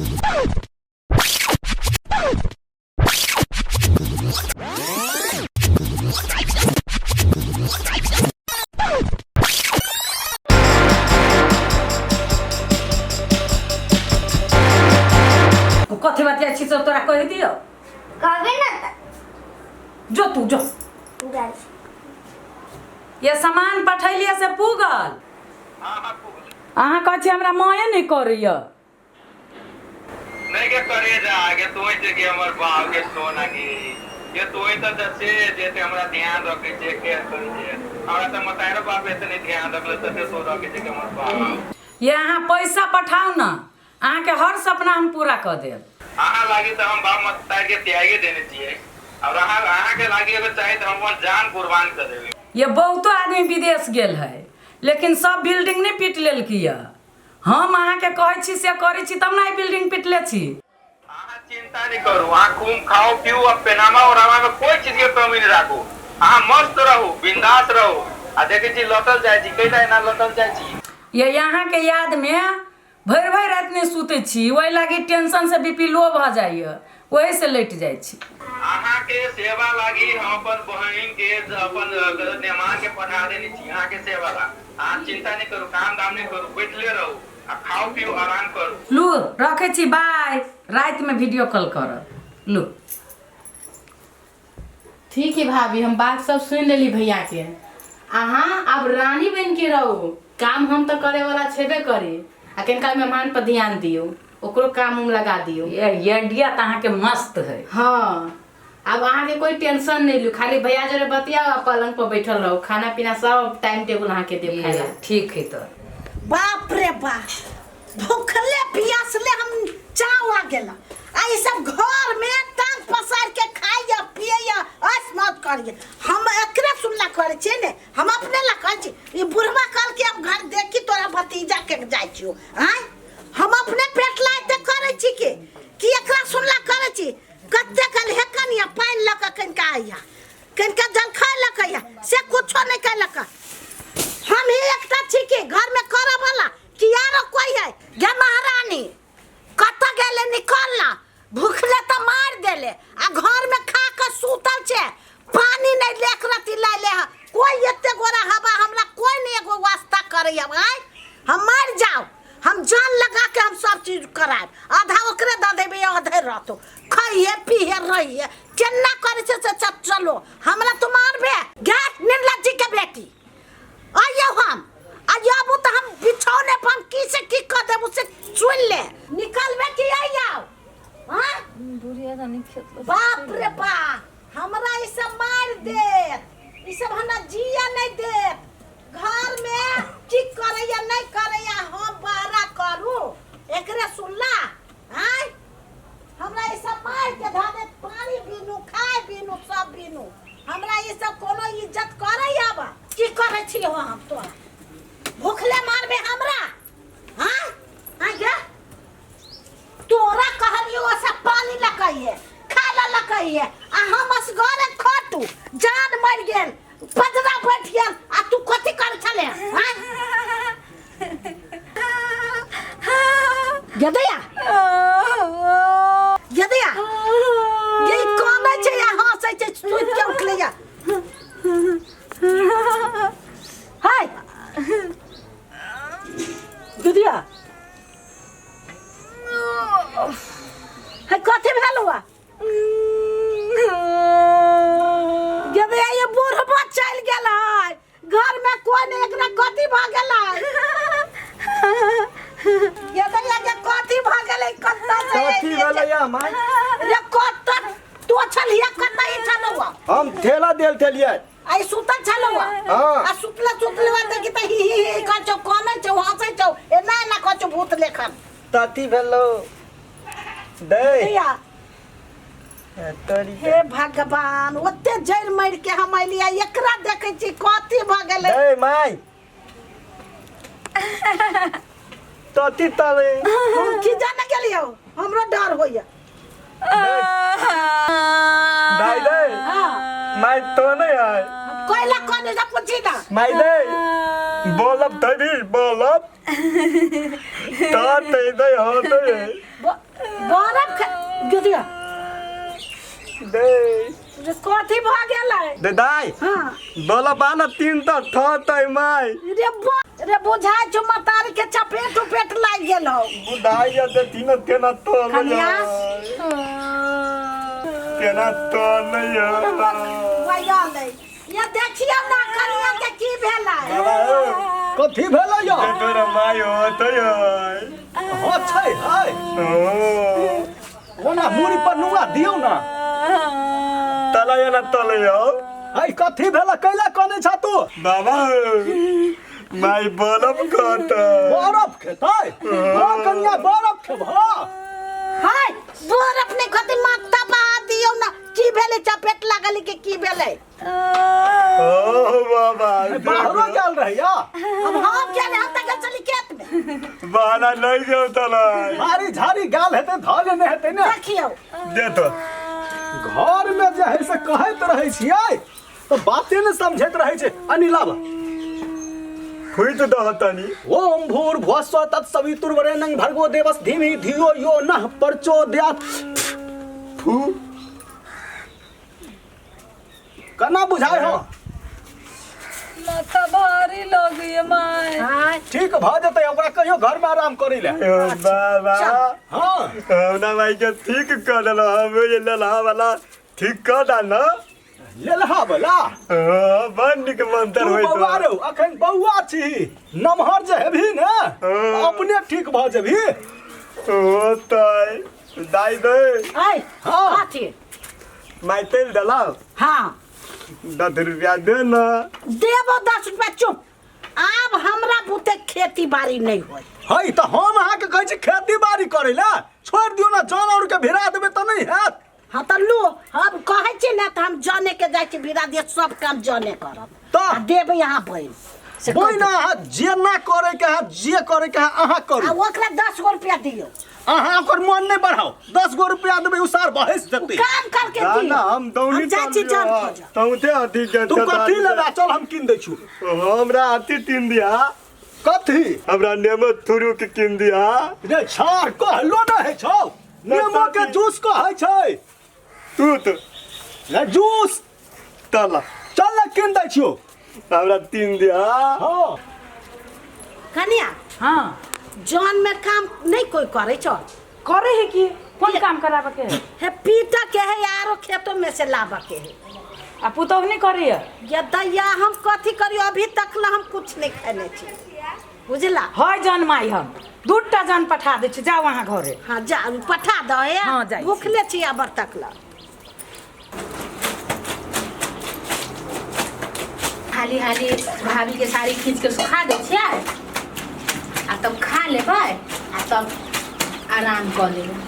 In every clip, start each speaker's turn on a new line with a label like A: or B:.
A: कथी बतिया छी सब तोरा कहि दियौ?
B: कहबे ना त।
A: जो तू जो।
B: जाइ छी।
A: ये सामान पठैलियै से पुगल?
C: हाँ, पुगल।
A: अहाँ कहै छी हमरा माये नहि करैया।
C: नहीं के करे जा आगे तू ही के हमर बाप के सोना के ये तू ही तो जसे जेते हमरा ध्यान रखे छे, केयर करे छे। हमरा त मतारो बाप एतने ध्यान रखले तते तो रखे छे के हमर बाप।
A: ये अहाँ पैसा पठाउ न, अहाँके हर सपना हम पूरा कऽ देब।
C: अहाँ लागी त हम बाप मतार के त्यागे देने छियै, और अहाँ के लागी अगर चाहे त हम अपन जान कुर्बान कर देबै।
A: ये बहुतो आदमी विदेश गेल है, लेकिन सब बिल्डिंग नहि पीट लेलकै यऽ। हम अहाँके कहै छी से करै छी तब ने आइ बिल्डिंग पिटले छी।
C: अहाँ चिंता नहीं करू, अहाँ खूब खाओ पीऊ आ पहनावा ओढ़ावा में कोई चीज के कमी नहीं राखू। अहाँ मस्त रहू, बिंदास रहू। आ देखे छी लटल जाइ छी, कैला एना लटल जाइ छी?
A: ये अहाँके याद में भरि भरि राति नहि सुतै छी, ओहि लागी टेंशन से बीपी लो भऽ जाइए, ओहि से लटि जाइ छी।
C: अहाँ के सेवा लागी हम अपन बहिन के अपन मेहमान के पठा देने छी अहाँ के सेवा ला। अहाँ चिंता नहीं करू, काम दाम नहीं करू, बैठले रहू आ खाओ पीऊ आराम करू।
A: लू रखे छी, बाय, राति में वीडियो कॉल करब। लू।
D: ठीक है भाभी, हम बात सब सुन लेली भैया के। अहाँ अब रानी बन के रहू, काम हम तो करे वाला छेबे करी, आ कनिका मेहमान पर ध्यान दियौ, ओकरो काम उम लगा दियौ।
A: ये आइडिया तऽ अहाँके मस्त है।
D: हाँ, अब अहाँके कोई टेंशन नहीं लू, खाली भैया जरे बतियाओ आ पलंग पर बैठल रहू, खाना पीना सब टाइम टेबुल अहाँके देब खाय ला।
A: ठीक है तो।
E: बाप रे बाप, भूखले प्यासले हम चाव आ गेला, आ ई सब घर में टांग पसार के खाइया पियैया ऐश मौज करिए। हम एकरे सुनला करै छियै ने, हम अपने ला कहै छी। ई बुढ़वा कहल कि हम घर देखी तोरा भतीजा के जाइ छियो। आँय, हम अपने पेट ला एते करै छी कि एकरा सुनला करै छी? कते कल हे कनिया पानि लऽ कऽ कनिका आइया, कनिका जलखै लऽ कऽ आइया, से कुछो नहि कयलक। हम ही एकटा छी कि घर में करऽ वाला कि आरो कोई है? गे महारानी कतऽ गेले? निकल ना, भूखले तऽ मार देले आ घर में खा कऽ सुतल छे, पानी नहीं लेक रति लै ले। कोई एते गोरा हवा हमरा कोई नहीं एगो वास्ता करैया। आँय, हम मर जाओ, हम जान लगा के हम सब चीज करायब, आधा ओकरे दऽ देबै, आधे रहतो, खइहे पीहे रहिहे, केना करै छै से चलो। हमरा तू मारबे गे निर्लज्जी के बेटी? आइयो हम आइयो आबू तऽ हम बिछौने पर हम की से की कऽ देबू से सुनि ले। निकलबे कि आइयो? हाँ, बाप रे बाप, हमरा ई सब मारि देत, ई सब हमरा जिया नहीं देत। घर में की करैया नहीं करैया हम बहरा करू एकरे सुनला? आँय, हमरा ई सब मारि के धऽ देत, पानी बिनु खाय बिनु सब बिनु। हमरा ई सब कोनो इज्जत करैया बा? की करै छी हो हम तोरा? भूखले मारबे हमरा? हाँ हाँ, गे तोरा कहलियो ओ सब पानी लकैये खाय ला लकैये, आ हम असगरे खटू, जान मरि गेल, पजरा बैठ गेल, आ तू कथी कर छले? हाँ गदया गदया, ये कानै छै या हंसै छै? सुति के उठलै या? हाय दीदिया, हे कथी भेल हुआ गदया? ये बूढ़बा चलि गेल है, घर में कोई नहीं, एकरा कथी भऽ गेल है गदया? के कथी भऽ गेलै? कतऽ से
F: कथी भेलै या माय?
E: रे कतऽ तू छलिया, कतऽ ई छलौआ?
F: हम ठेला देल छलियै।
E: आई सुतल छलौआ?
F: हाँ।
E: आ सुतले सुतले बात देखी तऽ ही ही ही कहै छौ, कानै छौ, हँसै छौ, एना एना कहै छौ भूत लेखन।
F: तथी भेलौ दै।
E: भैया।
F: तोरी।
E: हे भगवान, ओते जड़ि मरि के हम एलियै, एकरा देखै छी कथी भऽ गेलै।
F: दै माय, तथी तले।
E: हम की जाने गेलियौ, हमरो डर होइया।
F: दाई दै।
E: हाँ।
F: माय तो नहीं है।
E: कोइला कोने जा पूछी ना।
F: माय दै, बोलब तभी बोलब। तते दे होते।
E: बरफ गिरिया
F: दे
E: रे, कथी भऽ गेलै?
F: दे दाई।
E: हाँ।
F: बोला बाना तीन त ठते माई।
E: रे रे बुझाइ छौ मतारी के चपेट उपेट लागि गेल हौ।
F: बुढ़ाई या दे तीन केना तो
E: कनिया?
F: केना तो नहीं
E: वैया ये देखियौ ना कनिया के की भेलै।
G: कथी भेलै यौ?
F: तोरा माई होते।
G: हाँ छै है। ओना मूड़ी पर नुआ दियौ ना।
F: तलय ना तलय।
G: है कथी भेलै, कैला कनै छ तू?
F: बाबा माई बरफ कहत।
G: बरफ खेतै? हाँ कनिया बरफ खेबह।
E: हाय बरफ नहि खतै, माथा बहा दियौ ना। की भेलै, चपेट लागल के की भेलै?
F: ओ बाबा
G: बाहरो गेल रहैया?
E: अब हम गेल हम तऽ गेल छली खेत में।
F: बहाना नहीं गेल तलय।
G: बारी झाड़ी गाल हेतै धऽ लेने हेतै ने।
E: देखियौ
F: दे तो
G: घर में जे है से कहैत रहै छियै तऽ बाते ने समझैत रहै छै। अनिलाब
F: फुट दह तनी।
G: ओम भूर्भुवस्व तत्सवितुर्वरेण्यं भर्गो देवस धीमहि धियो यो नः प्रचोदयात्।
F: फू
G: कना बुझाय हो?
A: माथा भारी लगिए माय।
G: ठीक भऽ जेतै, ओकरा कहियो घर में आराम करै ले।
F: ओ बाबा।
G: हाँ
F: हमरा माई के ठीक कर देल, हम ये ललहा वाला ठीक कर दा ना।
G: लेलहा वाला?
F: हाँ, बड़ नीक मंत्र
G: तू
F: होइत।
G: बौआ रौ, अखन बौआ छी, नमहर जे हेबही ने अपने ठीक भऽ जेबही।
F: ओ तै दाई दे।
E: ऐ
G: हाँ।
E: कथी?
F: माई तेल देला?
E: हाँ।
F: 10 रुपया दे ना।
E: देबो 10 रुपया। चुप, आब हमरा बुते खेती बाड़ी नहीं होय।
G: है तऽ हम अहाँके कहै छी खेती बाड़ी करै लए छोड़ि दियौ ने, जन और के भिड़ा देबै तऽ नहि हैत।
E: हाँ तऽ लू, हम कहै छी ने तऽ हम जने के जाइ छी भिड़ा दिअ, सब काम जने करब
G: तऽ?
E: आ देबै अहाँ बनि से कह
G: बहिन
E: दियौ।
G: अहाँ जेना करैके है जे करैके है अहाँ करू।
E: आ ओकरा 10 गो रुपया दियौ।
G: अहाँ ओकर मन नहि बढ़ाउ, 10 गो रुपया देबै उ सार बहस जेतै।
E: काम करके
F: ना
E: दियौ।
F: ना हम दौनी
E: हम जाइ छी जन खोजऽ।
F: तौते अथी के
G: तू कथी लेबा, चल हम कीन दै छु।
F: हमरा अथी तीन दिया।
G: कथी?
F: हमरा नेमो थुरु के कीन दिया।
G: रे छाड़ कहलो न है छौ, नेमो के जूस कहै छै।
F: तू तो
G: रे जूस
F: तला
G: चल न कीन दै छियौ।
F: हमरा तीन दिया।
G: हाँ
E: कनिया।
A: हाँ।
E: जन में काम नहीं कोई करे छौ?
A: करे है की? कौन काम कराबे के है?
E: हे पीटा के है आरो खेतों में से लाबा के है।
A: आ पुतोह नहीं करे है?
E: ये दैया हम कथी करियो, अभी तक ला हम कुछ नहीं खाने छी बुझला।
A: है जन माई, हम दूटा जन पठा दै छी, जाओ अहाँ घरे।
E: हाँ जा पठा दो हे।
A: हाँ, जाइ छी।
E: भूखले छी अबर तक ला।
D: हाली हाली भाभी के साड़ी खींच के सुखा दै छियै आ तब खा लेबै आ तब आराम कऽ लेबै।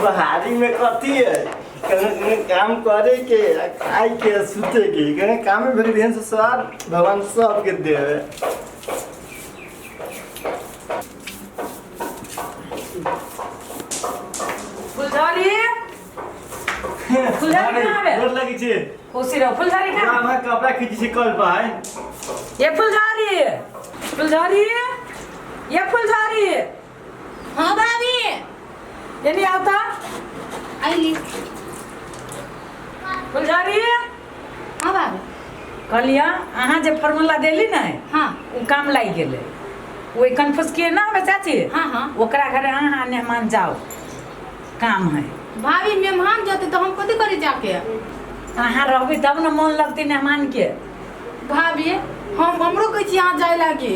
F: बहारी में कथी है, कने कने काम करे के आ खाए के सुते के, कने काम में भेल से स्वाद भगवान सबके देवे।
A: फुलझड़ी, फुलझड़ी कहाँ बे?
F: गोर लगी छी।
A: खुशी रहो। फुलझड़ी कहाँ?
F: हमरा कपड़ा खींची छी कल पर।
A: ये फुलझड़ी, फुलझड़ी, ये फुलझड़ी।
D: हाँ भाभी।
A: यानी आवता
D: आइली।
A: फुलझड़ी।
D: हाँ भाभी।
A: कहलिया अहाँ जे फॉर्मूला देली ने,
D: हाँ
A: उ काम लागि गेलै। ओहि कन्फ्यूज किए ना हमे चाची।
D: हाँ हाँ।
A: ओकरा घरे अहाँ मेहमान जाओ, काम है।
D: भाभी मेहमान जते तो हम कथी करी जाके?
A: अहाँ रहबै तब ने मन लगतै मेहमान के।
D: भाभी हम हमरो कहै छी अहाँ जाय लागी,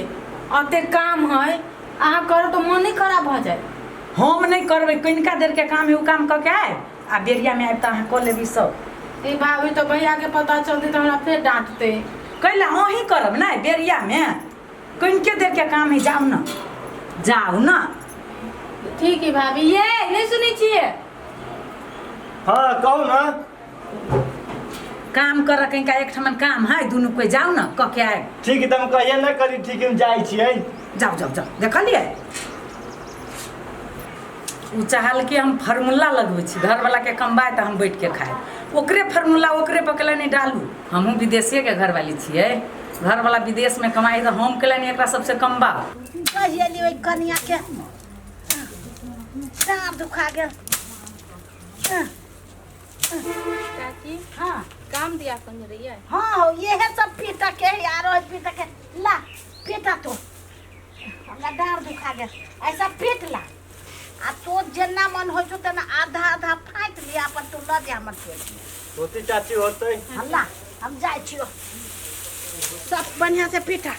D: अते काम है अहाँ करो तो मन नहीं खराब भऽ जाए।
A: हम नहीं करबै, कनिका देर के काम है उ काम कऽ के आयब आ बेरिया में आयब तऽ अहाँ कऽ लेबी सब।
D: ए भाभी तो भैया के पता चलते तो हमरा फेर डांटते।
A: कैला अहीं करब ने बेरिया में, कनिके देर के काम है, जाउ ना जाउ ना।
D: ठीक है भाभी। ये नहीं सुनै छियै?
F: हाँ कहू ना।
A: काम कर कनिका एक ठमन काम है, दुनू कोई जाउ ना कऽ के आयब।
F: ठीक है, तुम कहिया ना करी, ठीक है हम जाइ छियै।
A: जाउ जाउ जाउ। देखलियै उ चाहल कि हम फार्मूला लगबै छी, घरवाला के कमबाय तऽ हम बैठ के खायब। ओकरे फार्मूला ओकरे पर नहीं डालू। हमहूँ विदेशिए के घरवाली छियै, घरवाला विदेश में कमाई तऽ हम केला नहीं एकरा सबसे कम बा।
E: कहिएली ओहि कनिया के डाँर दुखा गेल।
D: चाची
E: हाँ
D: काम दिया कन रहियै।
E: हाँ हो यह सब पीटा के यारो पीटा के ला पीटा तो हमरा डाँर दुखा गेल, ऐसा पीट ला आ तो जेना मन होइ छौ तेना आधा आधा फाँटि लिया अपन तू लऽ जा हमर पेट में।
F: होती चाची होतै।
E: हल्ला हम जाइ छियो, सब बढ़िया से पीटा।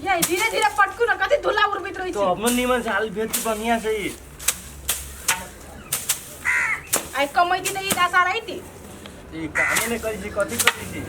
D: ये धीरे धीरे पटकू न कथी धुला उड़बैत रहै
F: तो
D: छी।
F: हमर निमन से हाल भेटी बढ़िया से ई।
D: आइ कमैती त ई दशा रहिती।
F: ई कामे नै करै छी, कथी करै छी?